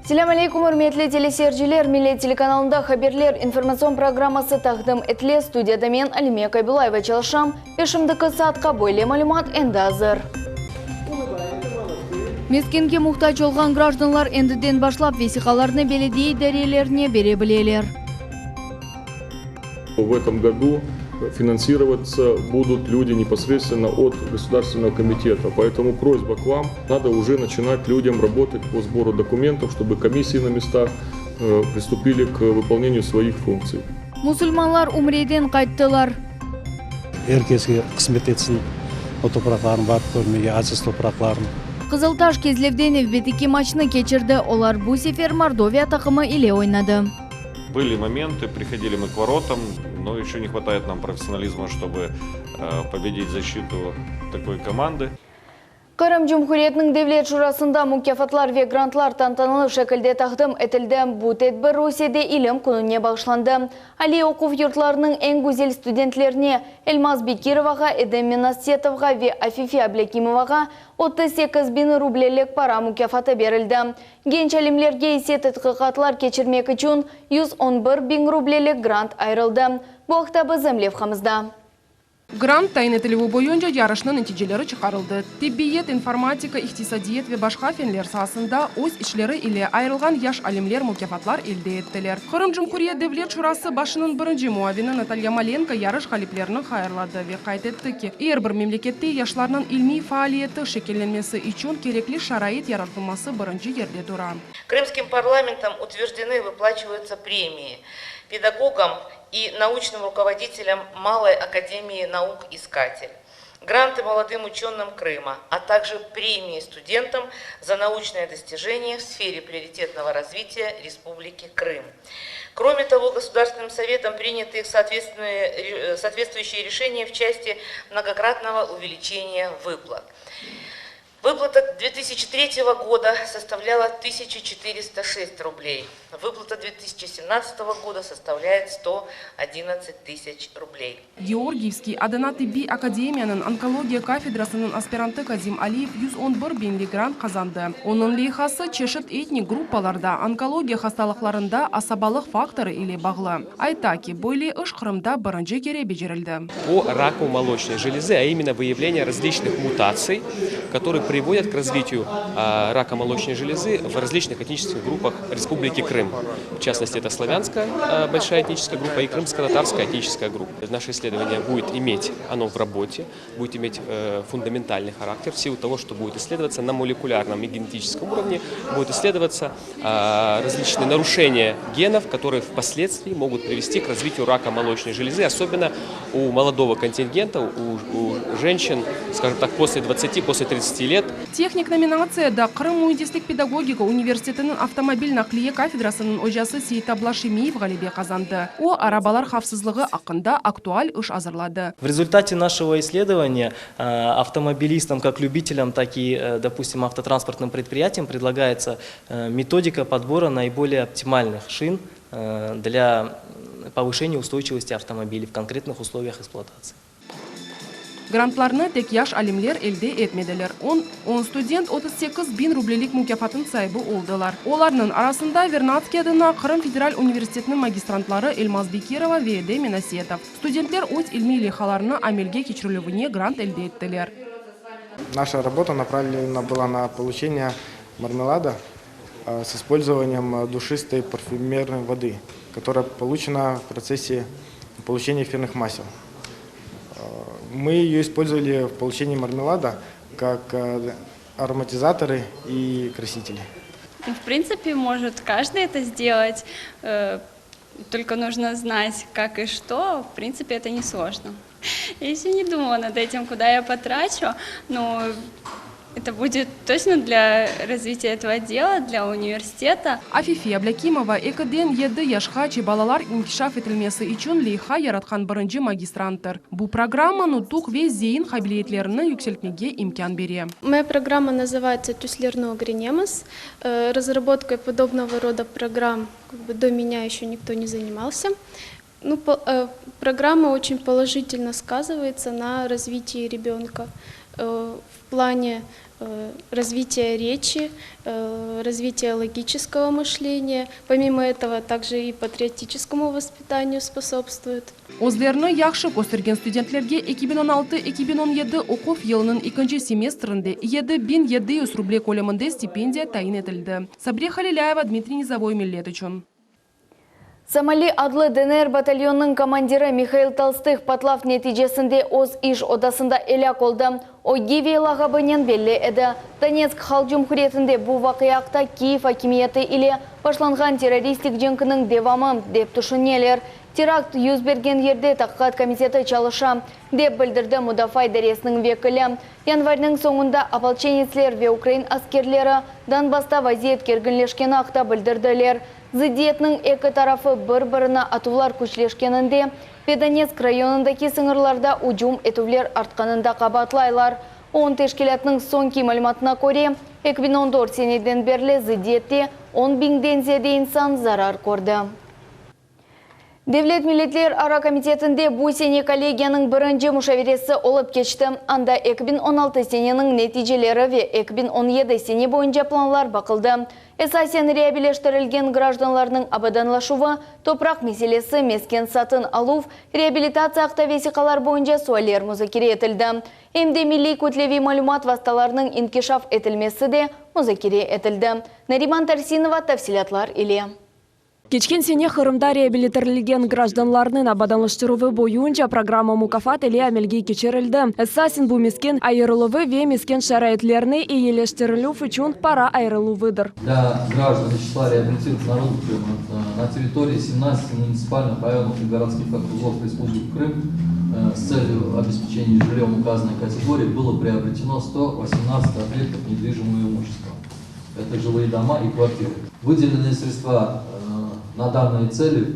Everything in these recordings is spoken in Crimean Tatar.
Selâm aleyküm, ürmetli teleseyirciler! Millet telekanalında Haberler informatsion programması taqdim etile. Studiyada men, Alime Kaybulayeva çalışam ve şimdiki saatqa böyle malümat endi azır. Meskenge muhtac olğan grajdanlar endiden başlap vesiqalarnı belediye idarelerine bere bileler. В этом году финансироваться будут люди непосредственно от Государственного комитета. Поэтому просьба к вам, надо уже начинать людям работать по сбору документов, чтобы комиссии на местах э, приступили к выполнению своих функций. Musulmanlar ümreden qayttılar. Er keske qısmet etsin o topraqlarnı barıp körmege, aziz topraqlarnı. Qızıltaş Kezlevde nevbetteki maçnı keçirdi. Olar bu sefer Mordoviya taqımı ile oynadı. Были моменты, приходили мы к воротам, но еще не хватает нам профессионализма, чтобы победить защиту такой команды. Qırım Cumhuriyetiniñ Devlet Şurasında mukâfatlar ve grantlar tantanalı şekilde taqdim etildi. Bu tedbir Rusiyede İlim kününe bağışlandı. Aliy oquv yurtlarınıñ eñ güzel studentlerine, Elmaz Bekirovağa, Edem Menasetovğa ve Afife Ablâkimovağa 38 biñ rublelik para mukâfatı berildi. Genç alimlerge ise tedqiqatlar keçirmek içün 111 biñ rublelik grant ayırıldı. Bu aqta bizim levhamızda. Grant tayin etilüvi boyunca yarışnıñ neticeleri çıqarıldı. Tibbiyet, informatika, iqtisadiyat ve başqa fenler saasında öz işleri ile ayırılğan yaş alimler mukâfatlar elde ettiler. Qırım Cumhuriyet Devlet Şurası başınıñ birinci muavini Natalya Malenko yarış ğaliplerini hayırladı ve qayd etti ki, er bir memlekette yaşlarnıñ ilmiy faaliyeti şekillenmesi içün kerekli şarait yaratılması birinci yerde tura. Крымским парламентом утверждены и выплачиваются премии педагогам и научным руководителям Малой академии наук «Искатель», гранты молодым ученым Крыма, а также премии студентам за научные достижения в сфере приоритетного развития Республики Крым. Кроме того, Государственным Советом приняты их соответствующие решения в части многократного увеличения выплат. Выплата 2003 года составляла 1406 рублей. Выплата 2017 года составляет 111 тысяч рублей. Георгиевский adına Tibbiy akademiyanıñ onkologiya kafedrasınıñ aspirantı Kazim Aliyev 111 biñlik grant qazandı. Onıñ leyhası çeşit etnik gruppalarda onkologiya hastalıqlarında asabalıq faktorı ile bağlı. Ayta ki, böyle iş Qırımda birinci kere becerildi. По раку молочной железы, а именно выявление различных мутаций, которые приводят к развитию рака молочной железы в различных этнических группах Республики Крым. В частности, это славянская большая этническая группа и крымско-татарская этническая группа. Наше исследование будет иметь, оно в работе, будет иметь фундаментальный характер в силу того, что будет исследоваться на молекулярном и генетическом уровне, будут исследоваться различные нарушения генов, которые впоследствии могут привести к развитию рака молочной железы, особенно у молодого контингента, у женщин, скажем так, после 20, после 30 лет. Tehnik nominatsiyada Qırım müendislik pedagogika universitetiniñ avtomobil naqliye kafedrasınıñ ocası Seytabla Şemiyev ğalebe qazandı. O, arabalar havfsızlığı aqqında aktual iş azırladı. В результате нашего исследования автомобилистам, как любителям, так и, допустим, автотранспортным предприятиям предлагается методика подбора наиболее оптимальных шин для повышения устойчивости автомобилей в конкретных условиях эксплуатации. Grantlarnı tek yaş alimler elde etmediler. 10 student 38 biñ rublelik mukâfatınıñ saibi oldılar. Olarnıñ arasında Vernadskiy adına Qırım Federal universitetiniñ magistrantları Elmaz Bekirova ve Edem Menasetov. Studentler öz ilmiy leyhalarını amelge keçirilüvine grant elde ettiler. Наша работа направлена была на получение мармелада с использованием душистой парфюмерной воды, которая получена в процессе получения эфирных масел. Мы ее использовали в получении мармелада как ароматизаторы и красители. Ну, в принципе, может каждый это сделать, только нужно знать, как и что. В принципе, это несложно. Я еще не думала над этим, куда я потрачу, но это будет точно для развития этого дела, для университета. Afife Ablâkimova 2-den 7 yaşqace balalar inkişaf etilmesi içün leyha yaratqan birinci magistranttır. Bu programma nutuq ve zein qabiliyetlerini yükseltmege imkân bere. Моя программа называется «Tüslerni ögrenemiz». Разработкой подобного рода программ как бы до меня еще никто не занимался. Ну, программа очень положительно сказывается на развитии ребенка. в плане развития речи, развития логического мышления. Помимо этого, также и патриотическому воспитанию способствует. Özlerini yahşı köstergen studentlerge 2016, 2017 oquv yılınıñ ekinci semestrinde 7700 ruble köleminde stipendiya tayin etildi. Sabriye Halilâyeva, Dmitriy Nizovoy, Millet içün. Somali adlı DNR batalyonınıñ komandiri Mihail Tolstıh patlav neticesinde öz iş odasında elâk oldı. O, Givi lağabınen belli edi. Donetsk Halq Cumhuriyetinde bu vaqia aqta Kiyev akimiyeti ile başlanğan terroristik cenkiniñ devamı, dep tüşüneler. Terakt 100 bergen yerde Taqiqat komiteti çalışa, dep bildirdi mudafaa idaresiniñ vekili. Yanvarniñ soñunda opolçenetsler ve ukrain askerleri Donbassta vaziyet kerginleşkeni aqta bildirdiler. Zıddiyetniñ eki tarafı bir-birine atuvlar küçleşkeninde ve Donetsk rayonındaki sıñırlarda ücüm etüvler artqanında qabaatlaylar. OON teşkilâtınıñ soñki malümatına köre, 2014 seneden berli zıddiyette 10 biñden ziyade insan zarar kördi. Devlet milletlerara komitetinde bu sene kollegiyanıñ birinci muşaveresi olıp keçti. Anda 2016 seneniñ neticeleri ve 2017 sene boyunca planlar baqıldı. Esasen reabilitatsiya grajdanlarnıñ abadanlaşuvı, topraq meselesi, mesken satın aluv, reabilitatsiya aqta vesiqalar boyunca sualler muzakere etildi. Em de milliy kütleviy malümat vastalarınıñ inkişaf etilmesi de muzakere etildi. Nariman Tarsinova tafsilâtlar ile. Keçken sene Qırımda reabilitirlgen grajdanlarnıñ abadanlaştıruvı boyunca programma mukâfat ile amelge keçirildi. Esasen bu mesken ayırıluvı ve mesken şaraitlerini eyileştirilüv içün para ayırıluvıdır. Для граждан из числа реабилитированных народов Крыма на территории 17 муниципальных районов и городских округов Республики Крым с целью обеспечения жильем указанной категории было приобретено 118 объектов недвижимого имущества. Это жилые дома и квартиры. Выделенные средства на данные цели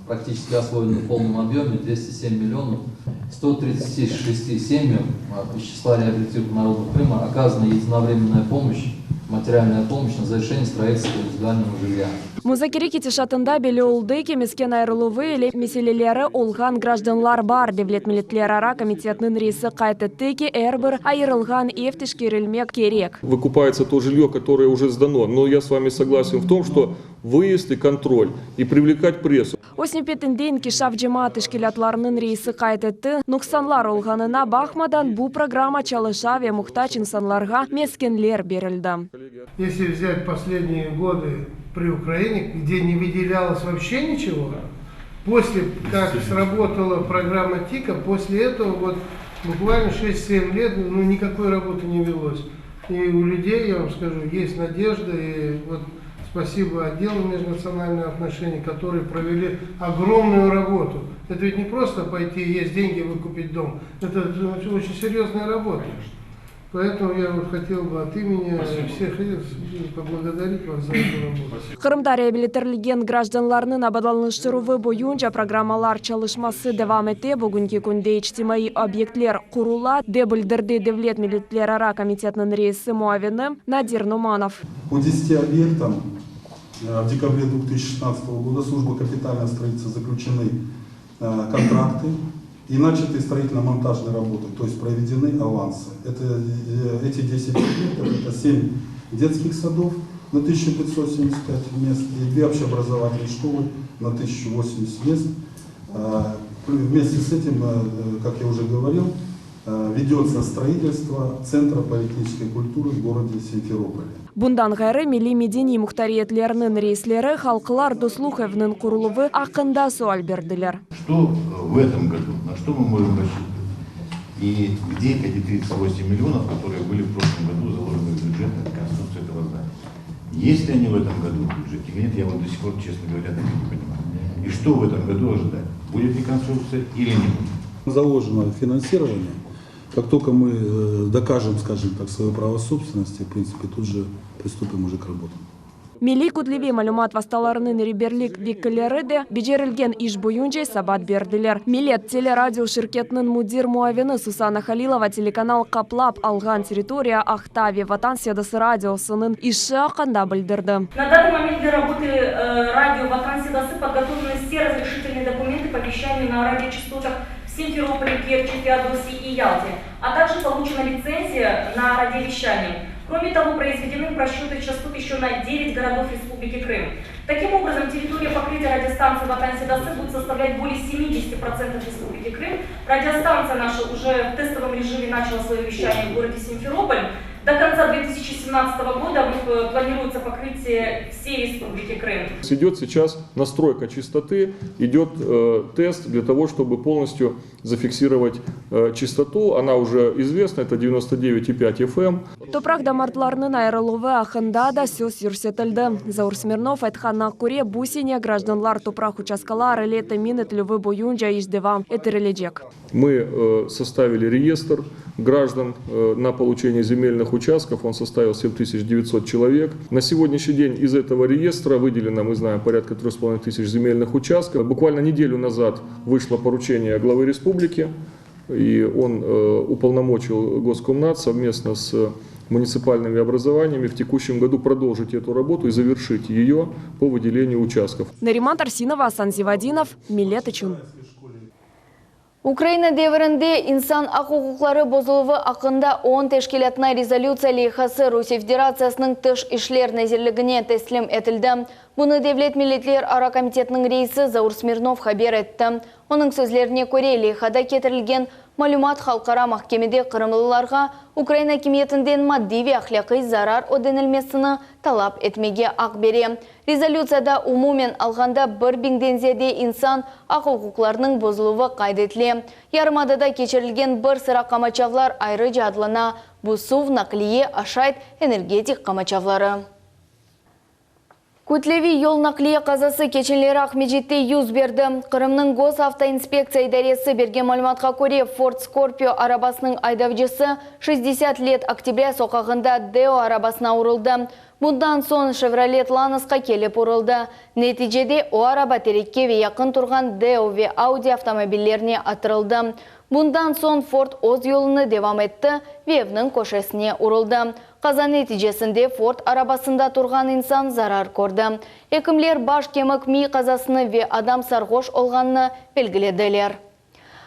практически освоены в полном объеме 207 миллионов 136 семьям из числа реабилитированных народов Крыма оказана единовременная помощь, материальная помощь на завершение строительства индивидуального жилья. Muzakere ketişatında belli oldı ki, mesken ayırıluvı ile meseleleri olğan grajdanlar bar. Devlet milletlerara komitetiniñ reisi qayd etti ki, er bir ayırılğan ev teşkerilmek kerek. Выкупается то жилье, которое уже сдано. Но я с вами согласен в том, что выезд и контроль, и привлекать прессу. Öz nevbetinde İnkişaf cemaat teşkilâtlarınıñ reisi qayd etti, nuqsanlar olğanına baqmadan bu programma çalışa ve muhtac insanlarğa meskenler berildi. Если взять последние годы при Украине, где не выделялось вообще ничего, после как сработала программа ТИКа, после этого вот буквально 6-7 лет ну, никакой работы не велось. И у людей, я вам скажу, есть надежда, и вот спасибо отделу межнациональных отношений, которые провели огромную работу. Это ведь не просто пойти, есть деньги, выкупить дом. Это очень серьезная работа. Поэтому я вот хотел бы от имени всех поблагодарить вас за эту работу. Qırımda reabilitirlgen grajdanlarnıñ abadanlaştıruvı boyunca programmalar çalışması devam ete. Bugünki künde içtimaiy obyektler qurula, dep bildirdi Devlet milletlerara komitetiniñ reisi muavini Nadir Numanov. По 10 объектам в декабре 2016 года служба капитального строительства заключены контракты и начаты строительно-монтажные работы, то есть проведены авансы. Это, эти 10 объектов, это 7 детских садов на 1575 мест и две общеобразовательные школы на 1080 мест. Вместе с этим, как я уже говорил, ведется строительство Центра полиэтнической культуры в городе Симферополе. Bundan ğayrı milliy medeniy muhtariyetlerniñ reisleri halqlar dostluq eviniñ quruluvı aqqında sual berdiler. Что в этом году, на что мы можем рассчитывать? И где эти 38 миллионов, которые были в прошлом году заложены в бюджет на реконструкцию этого здания? Есть ли они в этом году в бюджете или нет, я вот до сих пор, честно говоря, так и не понимаю. И что в этом году ожидать? Будет реконструкция или не будет? Заложено финансирование. Как только мы докажем, скажем так, свое право собственности, в принципе, тут же приступим уже к работам. Milliy kütleviy malümat vastalarınıñ reberlik vekilleri de becerilgen iş boyunca esabat berdiler. Millet teleradio şirketiniñ müdir muavini Susana Halilova telekanal qaplap alğan territoriya aqta ve Vatan Sedası radiosınıñ işi aqqında bildirdi. На данный момент для работы радио «Ватан Седасы» подготовлены все разрешительные документы по вещанию на радиочастотах в Симферополе, Керчи, Феодосии и Ялте. А также получена лицензия на радиовещание. Кроме того, произведены просчеты частот еще на 9 городов Республики Крым. Таким образом, территория покрытия радиостанции «Ватан Седасы» будет составлять более 70% Республики Крым. Радиостанция наша уже в тестовом режиме начала свое вещание в городе Симферополь. До конца 2017 года э, планируется покрытие всей Республики Крым. Идет сейчас настройка частоты, идет э, тест для того, чтобы полностью зафиксировать э, частоту. Она уже известна, это 99,5 FM. Topraq damartılarınıñ ayırıluvı aqqında da söz yürsetildi. Zaur Smirnov aytqanına köre, bu sene grajdanlar topraq uçastkalar ile temin etilüvi boyunca iş devam ettirilecek. Мы э, составили реестр граждан э, на получение земельных участков, он составил 7900 человек. На сегодняшний день из этого реестра выделено, мы знаем, порядка 3,5 тысяч земельных участков. Буквально неделю назад вышло поручение главы республики, и он э, уполномочил Госкомнат совместно с муниципальными образованиями в текущем году продолжить эту работу и завершить ее по выделению участков. Нариман Тарсинова, Асан Зивадинов, Millet içün. Ukraina devrinde insan aq-uquqları bozuluvı aqqında OON teşkilâtına rezolütsiya leyhası Rusiye Federatsiyasınıñ Tış işler nazirligine teslim etildi. Bunı Devlet milletlerara komitetiniñ reisi Zaur Smirnov haber etti. Onıñ sözlerine köre, leyhada ketirilgen malümat halqara mahkemede qırımlılarğa Ukraina akimiyetinden maddiy ve ahlâqiy zarar ödenilmesini talap etmege aq bere. Rezolütsiyada umumen alğanda bir biñden ziyade insan aq-uquqlarınıñ bozuluvı qayd etile. Yarımadada keçirilgen bir sıra qamaçavlar ayrıca adlana, bu suv, naqliye, aşayt, energetik qamaçavları. Kütleviy yol naqliye qazası keçenleri Aqmescitte yüz berdi. Qırımnıñ Gosavtoinspektsiya idaresi bergen malümatqa köre, Ford Scorpio arabasınıñ aydavcısı Şestdesât let oktyabrâ soqağında Deo arabasına uruldı. Bundan soñ Şevrolet Lanosqa kelip uruldı. Neticede o araba terekke ve yaqın turğan Deo ve Audi avtomobillerine atırıldı. Bundan soñ Ford öz yolunı devam etti ve evniñ köşesine uruldı. Qaza neticesinde Ford arabasında turğan insan zarar kördi. Ekimler baş kemik miy qazasını ve adam sarğoş olğanını belgilediler.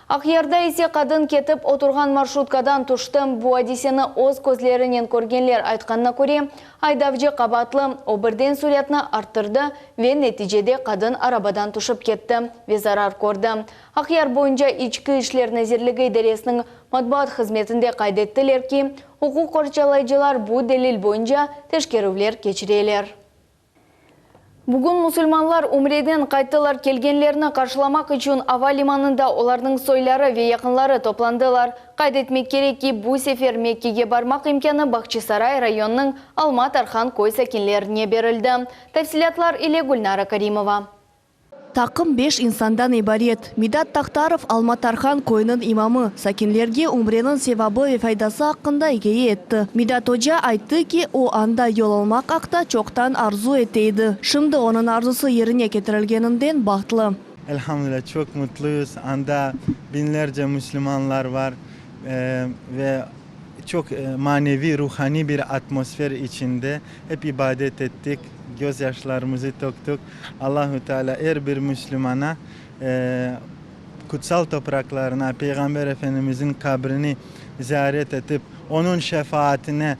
Aqyarda ise qadın ketip oturğan marşrutkadan tüşti. Bu adiseni öz közlerinen körgenler aytqanına köre, aydavcı qabaatlı, o birden süratnı arttırdı ve neticede qadın arabadan tüşip ketti ve zarar kördi. Aqyar boyunca İçki işler nazirligi idaresiniñ matbuat hızmetinde qayd ettiler ki, uquq qorçalayıcılar bu delil boyunca teşkerüvler keçireler. Bugün musulmanlar ümreden qayttılar, kelgenlerni qarşılamaq içün ava limanında olarnıñ soyları ve yaqınları toplandılar. Qayd etmek kerek ki, bu sefer Mekkege barmaq imkânı Bağçasaray rayonınıñ Alma Tarhan köy sakinlerine berildi. Tafsilâtlar ile Gülnara Karimova. Taqım beş insandan ibaret. Midat Taqtarov Alma Tarhan köyüniñ imamı, sakinlerge ümreniñ sevabı ve faydası aqqında ikâye etti. Midat oca ayttı ki, o, anda yol almaq aqta çoqtan arzu ete edi. Şimdi onıñ arzusı yerine ketirilgeninden bahtlı. Elhamdülilâ, çoq mutluyız. Anda biñlerce müslümanlar var ve çoq maneviy, ruhaniy bir atmosfer içinde ep ibadet ettik, gözyaşlarımızı töktük. Allahu Teala er bir müslümana kutsal topraqlarına, Peyğamber Efendimizniñ qabrini ziyaret etip, onıñ şefaatine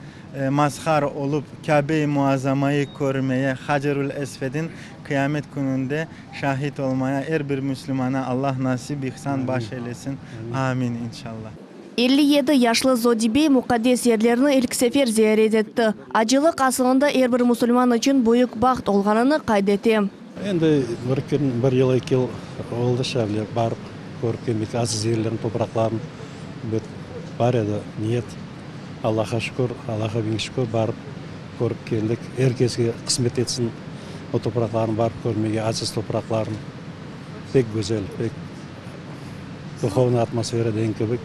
mazhar olup, Kâbe-i Muazzamayı körmeye, Hacerül Esvedin qıyamet kününde şahit olmaya er bir müslümana Allah nasip, ihsan baş eylesin. Amin, inşallah. 57 yaşlı Zodi bey muqaddes yerlerni ilk sefer ziyaret etti. Acılıq asılında er bir musulman içün büyük baht olğanını qayd ete. Endi bir kün, bir yıl, eki yıl oldı şöyle barıp körip kelmek, aziz yerlerniñ topraqların bar edi niyet. Allahqa şükür, Allahqa biñ şükür, barıp körip keldik. Er keske qısmet etsin o topraqlarnı barıp körmege, aziz topraqlarnı. Pek güzel, pek duhovnıy atmosfera degen kibi.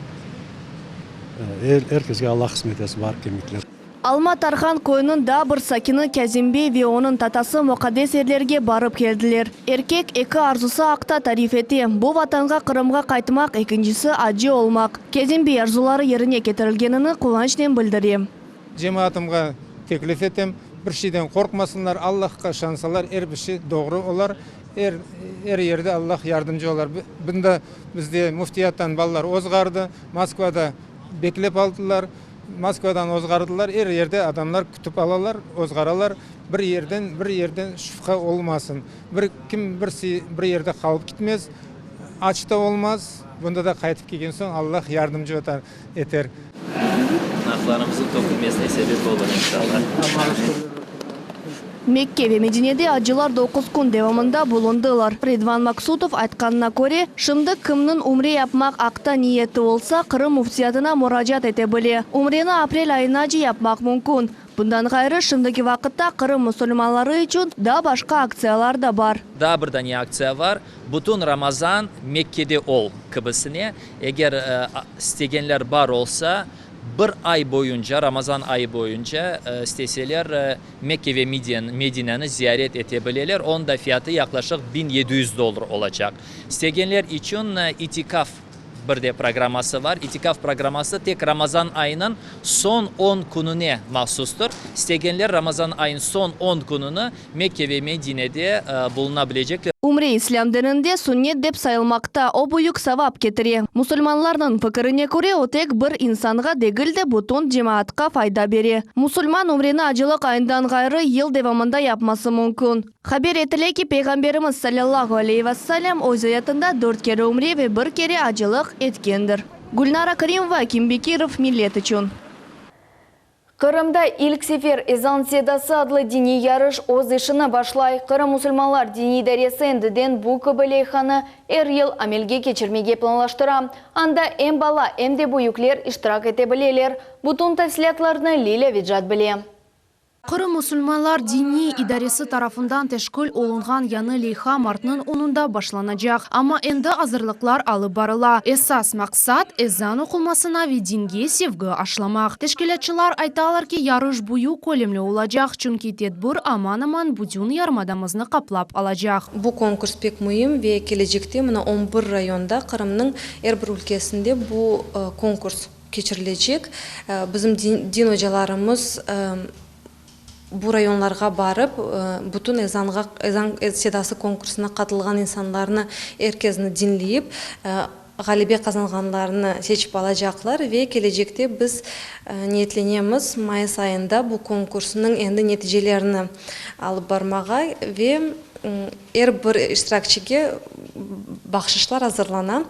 Er keske Allah qısmet etsin barıp kelmekler. Alma Tarhan köyüniñ daa bir sakini Kâzim bey ve onıñ tatası muqaddes yerlerge barıp keldiler. Erkek eki arzusı aqta tarif ete, bu Vatanğa Qırımğa qaytmaq, ekincisi, acı olmaq. Kâzim bey arzuları yerine ketirilgenini quvançnen bildire. Cemaatımğa teklif etem, bir şeyden qorqmasınlar, Allahqa işansalar, er bir şey doğru olar, er, er yerde Allah yardımcı olar. Bunda bizde müftiyattan balalar ozğardı, Moskvada. beklep aldılar, Moskvadan ozğardılar, er yerde adamlar kütip alalar, ozğaralar, bir yerden, bir yerden şübhe olmasın, bir kim birisi bir yerde qalıp kitmez, aç da olmaz, bunda da qaytıp kelgen soñ Allah yardımcı eter. Günahlarımızın tökülmesine sebep olur, inşallah. Mekke ve Medinede acılar doquz kün devamında bulundılar. Ridvan Maksutov aytqanına köre, şimdi kimniñ ümre yapmaq aqta niyeti olsa, Qırım Müftiyatına muracaat ete bile. Ümreni aprel ayınace yapmaq mümkün. Bundan ğayrı, şimdiki vaqıtta Qırım musulmanları içün daa başqa aktsiyalar da bar. Daa bir dane aktsiya bar, Bütün Ramazan Mekkede ol kibisine. Eger istegenler bar olsa, bir ay boyunca, Ramazan ayı boyunca isteseler, Mekke ve Medineni ziyaret ete bileler. Onıñ da fiyatı yaqlaşıq 1700 dollar olacaq. İstegenler içün itikaf bir de programması bar. İtikaf programması tek Ramazan ayınıñ soñ on kününe mahsustır. İstegenler Ramazan ayınıñ soñ on kününi Mekke ve Medinede buluna bilecekler. Ümre İslâm dininde sünnet dep sayılmaqta, o büyük savap ketire. Musulmanlarnıñ fikirine köre, o tek bir insanğa degil de, bütün cemaatqa fayda bere. Musulman ümreni acılıq ayından ğayrı yıl devamında yapması mümkün. Haber etile ki, Peyğamberimiz, salâllahu aleyhi ve sellem, öz ayatında dört kere ümre ve bir kere acılıq etkendir. Gülnara Karimova, Akim Bekirov, Millet içün. Qırımda ilk sefer Ezan sedası adlı diniy yarış öz işini başlay. Qırım musulmanlar diniy idaresi endiden bu kibi leyhanı er yıl amelge keçirmege planlaştıra. Anda em bala, em de büyükler iştirak ete bileler. Bütün tafsilâtlarnı Lilâ Vecat bile. Qırım musulmanlar diniy idaresi tarafından teşkil olunğan yañı leyha martnıñ onunda başlanacaq, amma endi azırlıqlar alıp barıla. Esas maqsat, ezan oqulmasına ve dinge sevgi aşlamaq. Teşkilâtçılar aytalar ki, yarış büyük kölemli olacaq, çünki tedbir aman-aman bütün yarımadamıznı qaplap alacaq. Bu konkurs pek müim ve kelecekte mına on bir rayonda Qırımnıñ er bir ülkesinde bu konkurs keçirilecek. Bizim din ocalarımız bu rayonlarğa barıp, bütün ezanğa, ezan sedası konkursına qatılğan insanlarnı, er kezni diñleyip, ğalebe qazanğanlarnı seçip alacaqlar ve kelecekte biz niyetlenemiz mayıs ayında bu konkursnıñ endi neticelerini alıp barmağa ve Er bir iştirakçige bahşışlar azırlana.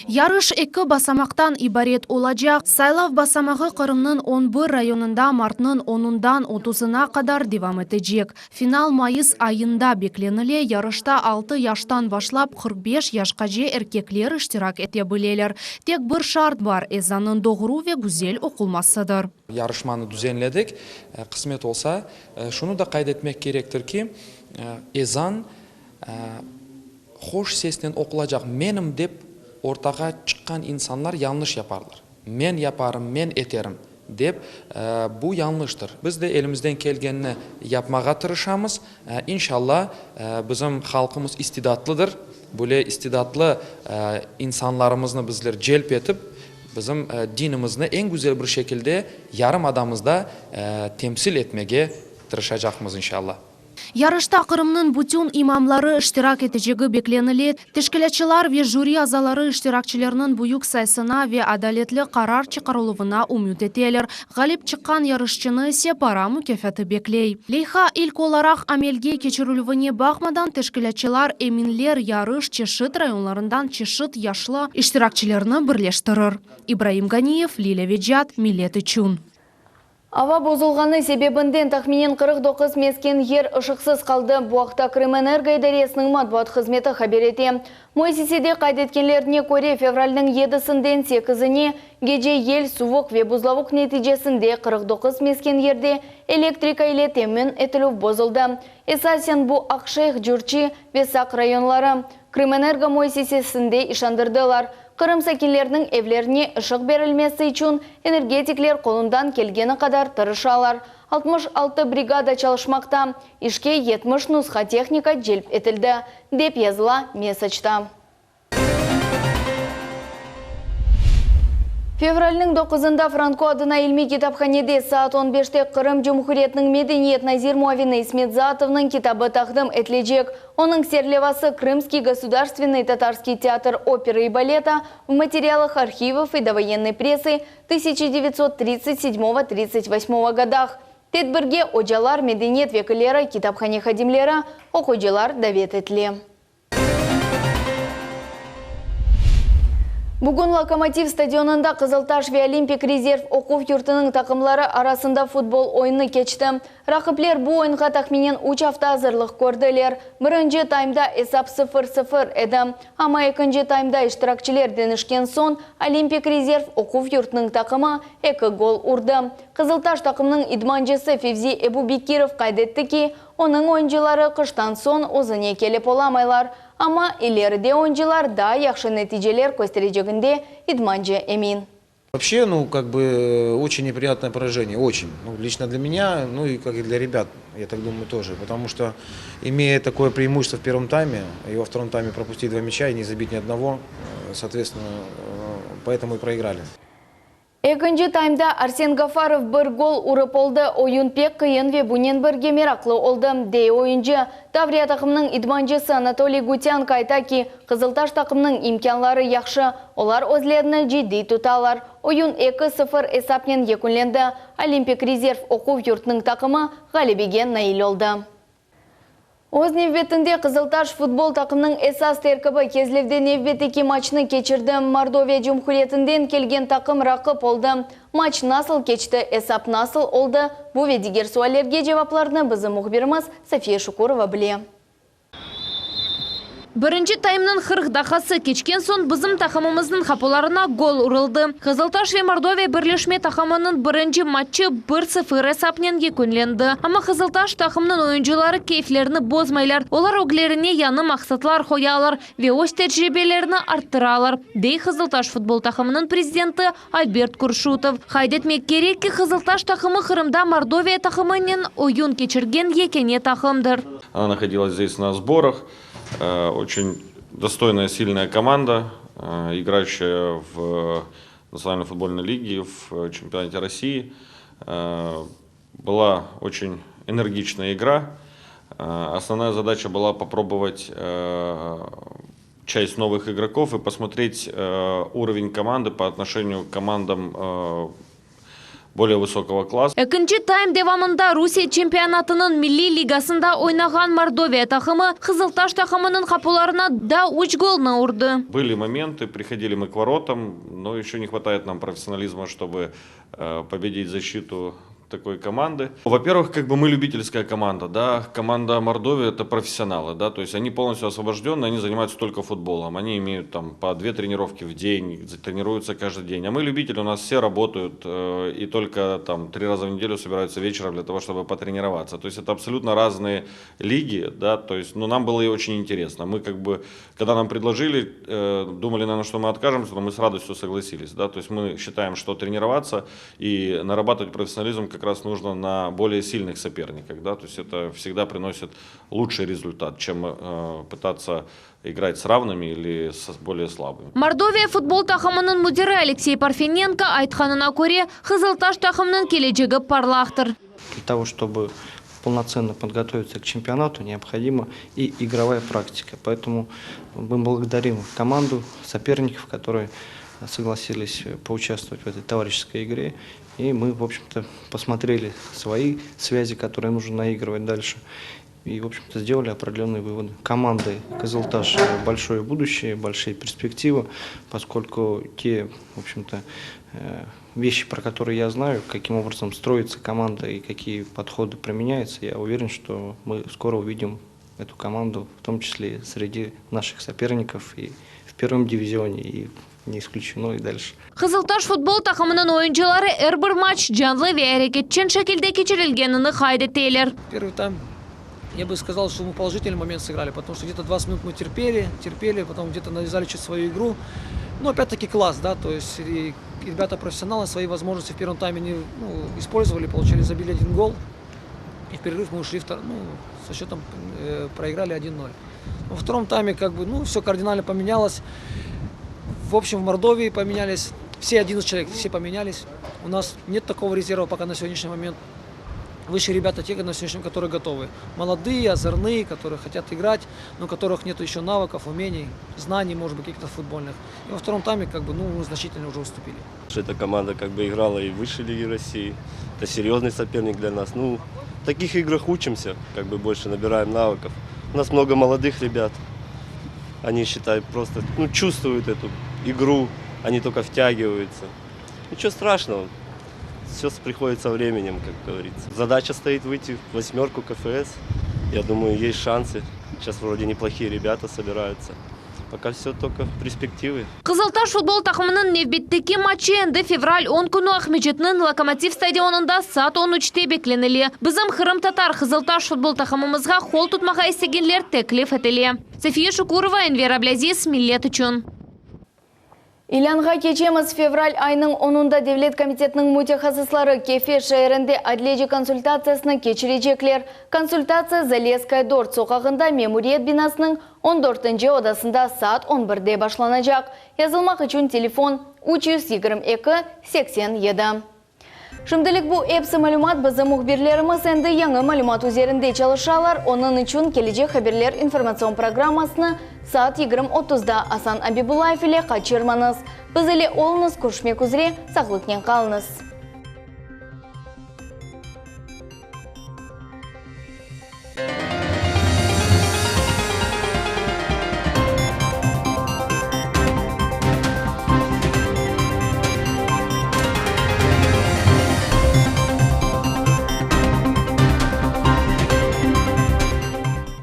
Yarış eki basamaqtan ibaret olacaq. Saylav basamağı Qırımnıñ on bir rayonında martnıñ onundan otuzına qadar devam etecek. Final mayıs ayında beklenile, yarışta altı yaştan başlap 45 yaşqace erkekler iştirak ete bileler. Tek bir şart bar, ezannıñ doğru ve güzel oqulmasıdır. Yarışmanı düzenledik. Qısmet olsa, şunı da qayd etmek kerektir ki, Ezan hoş sesnen oqulacaq. Menim dep ortağa çıqqan insanlar yañlış yaparlar. Men yaparım, men eterim dep, bu yañlıştır. Biz de elimizden kelgenini yapmağa tırışamız. İnşalla, bizim halqımız istidatlıdır. Böyle istidatlı insanlarımıznı bizler celp etip, bizim dinimizni eñ güzel bir şekilde yarımadamızda temsil etmege tırışacaqmız, inşalla. Yarışta Qırımnıñ bütün imamları iştirak etecegi beklenile. Teşkilâtçılar ve jüri azaları iştirakçilerniñ büyük sayısına ve adaletli qarar çıqarıluvına ümüt eteler. Ğalip çıqqan yarışçını ise para mukâfatı bekley. Leyha ilk olaraq amelge keçirilüvine baqmadan, teşkilâtçılar eminler, yarış çeşit rayonlarından çeşit yaşlı iştirakçilerni birleştirir. İbraim Ganiyev, Lilâ Vecat, Millet içün. Ava bozulğanı sebebinden tahminen 49 mesken yer ışıqsız qaldı. Bu aqta Krımenergo idaresiniñ matbuat hızmeti haber ete. Müessisede qayd etkenlerine köre, fevralniñ yedisinden sekizine gece yel, suvuq ve buzlavuq neticesinde 49 mesken yerde elektrika ile temin etilüv bozuldı. Esasen bu Aqşeyh, Cürçi ve Saq rayonları. Krımenergo müessisesinde işandırdılar, Qırım sakinleriniñ evlerine ışıq berilmesi içün energetikler qolundan kelgeni qadar tırışalar. 66 brigada çalışmaqta, işke 70 nusha tehnika celp etildi, dep yazıla mesacda. Fevralniñ doquzında Franko adına ilmiy kitaphanede saat on beşte Qırım Cumhuriyetiniñ medeniyet nazir muavini İsmet Zaatovnıñ kitabı taqdim etilecek. Onıñ serlevası Krımskiy gosudarstvenныy tatarskiy teatr operı i baleta v materialах arhivov i dovoyennoy pressı 1937-38 godах. Tedbirge ocalar, medeniyet vekilleri, kitaphane hadimleri, oquyıcılar davet etile. Bugün Lokomotiv stadionında Qızıltaş ve Olimpik rezerv oquv yurtınıñ taqımları arasında futbol oyunı keçti. Raqipler bu oyunğa tahminen üç afta azırlıq kördiler. Birinci taymda esap sıfır-sıfır edi. Amma ekinci taymda iştirakçiler deñişken soñ Olimpik rezerv oquv yurtınıñ taqımı eki gol urdı. Qızıltaş taqımınıñ idmancısı Fevzi Ebubekirov qayd etti ki, Onıñ oyuncıları qıştan soñ özüne kelip olamaylar, amma ileride oyuncılar daa yahşı neticeler köstereceginde idmancı emin. Вообще, ну, как бы, очень неприятное поражение, очень. Ну, лично для меня, ну и как и для ребят, я так думаю, тоже. Потому что, имея такое преимущество в первом тайме, и во втором тайме пропустить два мяча и не забить ни одного, соответственно, поэтому и проиграли. Ekinci taymda Arsen Gafarov bir gol urıp oldı. Oyun pek qıyın ve bunen birge meraqlı oldı, dey oyuncı. Tavriya taqımınıñ idmancısı Anatoliy Gutânko ayta ki, Qızıltaş taqımınıñ imkânları yahşı, olar özlerini ciddiy tutalar. Oyun eki, sıfır esapnen yekünlendi. Olimpik rezerv oquv yurtınıñ taqımı ğalebege nail oldı. Öz nevbetinde Qızıltaş futbol taqımınıñ esas terkibi Kezlevde nevbetteki maçnı keçirdi. Mordoviya Cumhuriyetinden kelgen taqım raqip oldı. Maç nasıl keçti, esap nasıl oldı, bu ve diger suallerge cevaplarnı bizim mühbirimiz Safiye Şukurova bile. Birinci taymnıñ 40 daqqası keçken soñ bizim taqımımıznıñ qapularına gol uruldı. Qızıltaş ve Mordoviya birleşme taqımınıñ birinci matçı bir sıfır esapnen yekünlendi. Amma Qızıltaş taqımınıñ oyuncıları keyflerini bozmaylar, olar öglerine yañı maqsatlar qoyalar ve öz tecribelerini arttıralar, dey Qızıltaş futbol taqımınıñ prezidenti Albert Kurşutov. Qayd etmek kerek ki, Qızıltaş taqımı Qırımda Mordoviya taqımınen oyun keçirgen yekâne taqımdır. Ona nahodилась здесь на сборах. Очень достойная, сильная команда, играющая в Национальной футбольной лиге, в чемпионате России. Была очень энергичная игра. Основная задача была попробовать часть новых игроков и посмотреть уровень команды по отношению к командам более высокого класса. Ekinci taym devamında Rusiye çempionatınıñ milliy ligasında oynağan Mordoviya taqımı Qızıltaş taqımınıñ qapularına daa üç golnı urdı. Были моменты, приходили мы к воротам, но еще не хватает нам профессионализма, чтобы победить защиту такой команды. Во-первых, как бы мы любительская команда, да, команда Мордовия это профессионалы, да, то есть они полностью освобожденные, они занимаются только футболом, они имеют там по две тренировки в день, тренируются каждый день. А мы любители, у нас все работают э, и только там три раза в неделю собираются вечером для того, чтобы потренироваться. То есть это абсолютно разные лиги, да, то есть, ну, нам было и очень интересно. Мы как бы, когда нам предложили, э, думали, наверное, что мы откажемся, но мы с радостью согласились, да, то есть мы считаем, что тренироваться и нарабатывать профессионализм как раз нужно на более сильных соперниках, да, то есть это всегда приносит лучший результат, чем э, пытаться играть с равными или с более слабыми. Mordoviya futbol taqımınıñ müdiri Aleksey Parfenenko aytqanına köre, Qızıltaş taqımınıñ kelecegi parlaqtır. Для того, чтобы полноценно подготовиться к чемпионату, необходима и игровая практика. Поэтому мы благодарим команду, соперников, которые согласились поучаствовать в этой товарищеской игре. И мы, в общем-то, посмотрели свои связи, которые нужно наигрывать дальше. И, в общем-то, сделали определенные выводы. Команды «Кызылташ» большое будущее, большие перспективы, поскольку те, в общем-то, э, вещи, про которые я знаю, каким образом строится команда и какие подходы применяются, я уверен, что мы скоро увидим эту команду, в том числе среди наших соперников и в первом дивизионе, и не исключено и дальше. Qızıltaş futbol taqımınıñ oyuncıları er bir matç canlı ve areketçen şekilde keçirilgenini qayd eteler. Первый тайм, я бы сказал, что мы положительный момент сыграли, потому что где-то 20 минут мы терпели, терпели, потом где-то навязали чуть свою игру. Но опять-таки класс, да, то есть и ребята профессионалы свои возможности в первом тайме не ну, использовали, получили, забили один гол. И в перерыв мы ушли ну, со счетом э, проиграли 1-0. Во втором тайме как бы, ну, все кардинально поменялось. В общем, в Мордовии поменялись. Все 11 человек, все поменялись. У нас нет такого резерва пока на сегодняшний момент. Высшие ребята те, на сегодняшний которые готовы. Молодые, озорные, которые хотят играть, но у которых нет еще навыков, умений, знаний, может быть, каких-то футбольных. И во втором тайме как бы, ну, мы значительно уже уступили. Эта команда как бы играла и в высшей лиге России. Это серьезный соперник для нас. Ну, в таких играх учимся, как бы больше набираем навыков. У нас много молодых ребят. Они, считай, просто ну, чувствуют эту игру, они только втягиваются. Ничего страшного, все приходит со временем, как говорится. Задача стоит выйти в восьмерку КФС. Я думаю, есть шансы. Сейчас вроде неплохие ребята собираются. Пока все только в перспективы. Qızıltaş futbol taqımınıñ nevbetteki matçı endi fevral 10 künü Aqmescitniñ Lokomotiv stadionında saat 13-te beklenile. Bizim qırımtatar Qızıltaş futbol taqımımızğa qol tutmağa istegenler teklif etile. Safiye Şukurova, Enver Ablâziz, Millet içün. İlânğa keçemiz, fevral ayınıñ onunda Devlet komitetiniñ mütehassısları Kefe şeerinde adliyeci konsultatsiyasını keçirecekler. Konsultatsiya Zalesskaya dört soqağında memuriyet binasınıñ on dörtünci odasında saat on birde başlanacaq. Yazılmaq içün telefon, 322 87. Şimdilik bu epsi malümat, bizim mühbirlerimiz endi yañı malümat üzerinde çalışalar, onıñ içün kelecek haberler informatsion programmasını saat yigirmi otuzda Asan Abibullayev ile qaçırmañız. Biz ile oluñız, körüşmek üzre, sağlıqnen qalıñız.